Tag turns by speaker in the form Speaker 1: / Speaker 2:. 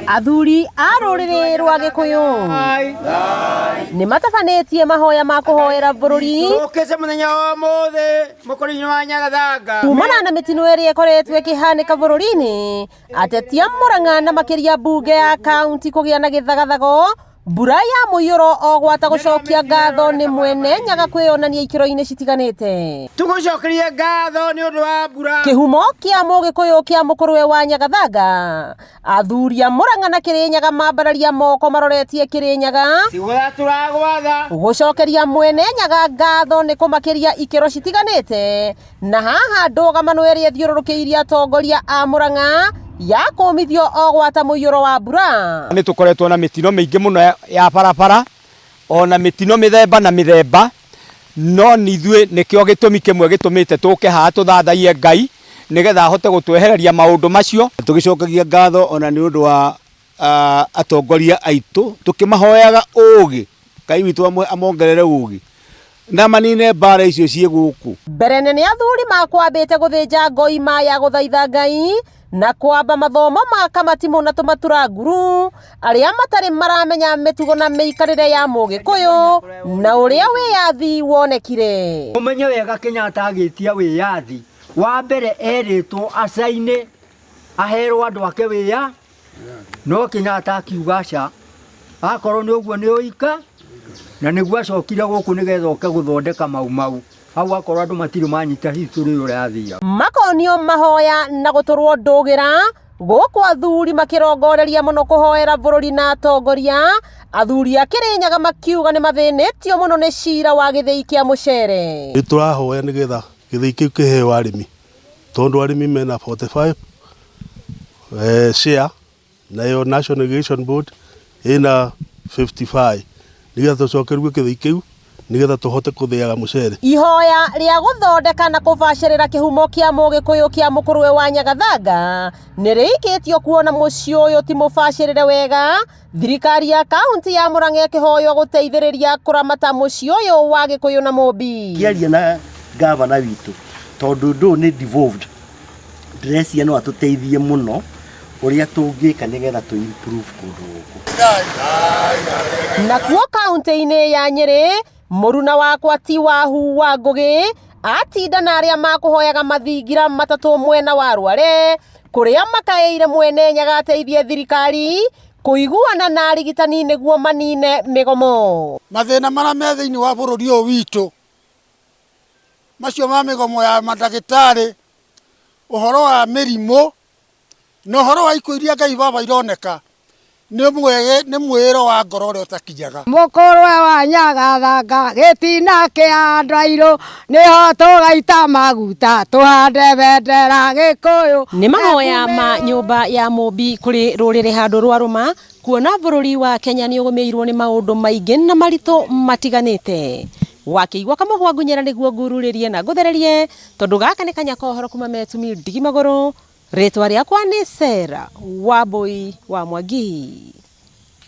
Speaker 1: Athuri a rũrĩrĩ rwa Gĩkũyũ nĩ matabanĩtie mahoya ma kũhoera bũrũri
Speaker 2: Tũkĩte mũthenya wa ũmũthĩ mũkũrũ-inĩ wa Nyagathanga.
Speaker 1: kumana na mĩtino ĩrĩa ĩkoretwo ĩkĩhanĩka bũrũri-inĩ. Ateti a Murang'a na makĩria mbunge ya kaunti kũgĩa na gĩthagathago mbura ya mũiyũro o gwata gũcokia ngatho nĩ mwene Nyaga kwĩyonania ikĩro-inĩ citiganĩte.
Speaker 2: Tũgũcokerie ngatho nĩ ũndũ wa mbura.
Speaker 1: Kĩhumo kĩa Mũgĩkũyũ kĩa mũkũrwe wa Nyagathanga, athuri a Murang'a na Kĩrĩnyaga mambararia moko maroretie Kĩrĩnyaga
Speaker 2: Tigwatha tũragwatha.
Speaker 1: gũcokeria mwene Nyaga ngatho nĩ kũmakĩria ikĩro citiganĩte. Na haha ndũgamano ĩrĩa ĩthiũrũrũkĩirie atongoria a Murang'a ya kũmithio o gwata mũiyũro wa mbura.
Speaker 3: Nĩ tũkoretwo na mĩtino mĩingĩ mũno ya barabara ona mĩtino mĩthemba na mĩthemba, no ithuĩ nĩkĩo gĩtũmi kĩmwe gĩtũmĩte tũke haha tũthathaiye Ngai nĩgetha ahote gũtwehereria maũndũ macio.
Speaker 4: Tũgĩcokagia ngatho ona nĩ ũndũ wa atongoria aitũ tũkĩmahoyaga ũgĩ, Ngai witũ amongerere ũgĩ na manine mbara icio ciĩ gũkũ.
Speaker 1: Mbere nene athuri makwambĩte gũthĩnja ngoima ya gũthaitha Ngai na kwamba mathomo ma kamatimũ na tũmatura nguru arĩa matarĩ maramenya mĩtugo na mĩikarĩre ya Mũgĩkũyũ na ũrĩa wĩyathi wonekire.
Speaker 2: Ũmenye wega Kenyatta agĩtia wĩyathi wa mbere erĩtwo acaine aherwo andũ ake wĩya no Kenyatta akiuga aca akorwo nĩ ũguo nĩ ũika na nĩguo acokire gũkũ nĩgetha oke gũthondeka mau mau hau akorwo andũ matirĩ manyita history ũrĩa yathiaga.
Speaker 1: Makonio mahoya na gũtũrwo ndũgĩra gũkũ athuri makĩrongoreria mũno kũhoera bũrũri na atongoria. Athuri a Kĩrĩnyaga makiuga nĩ mathĩnĩtio mũno nĩ cira wa gĩthĩi kĩa mũcere.
Speaker 5: Nĩ tũrahoya nĩgetha gĩthĩi kĩu kĩheo arĩmi tondũ arĩmi mena 45 share nayo National Irrigation Board ĩna 55 nĩgetha tũcokerue gĩthĩi kĩu nĩgetha tũhote kũthĩaga mũcere.
Speaker 1: Ihoya rĩa gũthondeka na kũbacĩrĩra kĩhumo kĩa Mũgĩkũyũ kĩa mũkũrwe wa Nyagathanga nĩ rĩikĩtio kuona mũciĩ ũyũ ti mũbacĩrĩre wega. Thirikari ya kaunti ya Murang'a ĩkĩhoywo gũteithĩrĩria kũramata mũciĩ ũyũ wa Gĩkũyũ na Mũmbi.
Speaker 6: Ngĩaria na gavana witũ tondũ ũndũ ũyũ nĩ devolved, ndĩreciria no atũteithie mũno ũrĩa tũngĩka nĩgetha tũ improve kũndũ gũkũ.
Speaker 1: Nakuo kaunti-inĩ ya Nyĩrĩ, mũruna wakwa ti wahu wa Ngũgĩ atinda na arĩa makũhoyaga mathingira matatũ mwena wa Rware kũrĩa makaĩire mwene Nyaga ateithie thirikari kũiguana na arigitani nĩguo manine mĩgomo.
Speaker 7: Mathĩna marĩa me thĩinĩ wa bũrũri ũyũ witũ, macio ma mĩgomo ya mandagĩtarĩ, ũhoro wa mĩrimũ, na ũhoro wa ikuũ iria Ngai baba ironeka, nĩ mwĩĩro wa ngoro ũrĩa ũtakinyaga.
Speaker 8: Mũkũrwe wa Nyagathanga gĩtina kĩa andũ airũ, nĩho tũgaita maguta tũhande bendera Gĩkũyũ.
Speaker 1: Nĩ mahoya ma nyũmba ya Mũmbi kũrĩ rũrĩrĩ handũ rwa rũma kuona bũrũri wa Kenya nĩ ũgũmĩirwo nĩ maũndũ maingĩ na maritũ matiganĩte. Wakĩigua kamũhwa ngunyĩra nĩguo ngururĩrie na ngũthererie tondũ gaka nĩ kanya ka ũhoro kuma Metumi ndigi magũrũ. Rĩtwa rĩakwa nĩ Sarah Wambui wa Mwangi.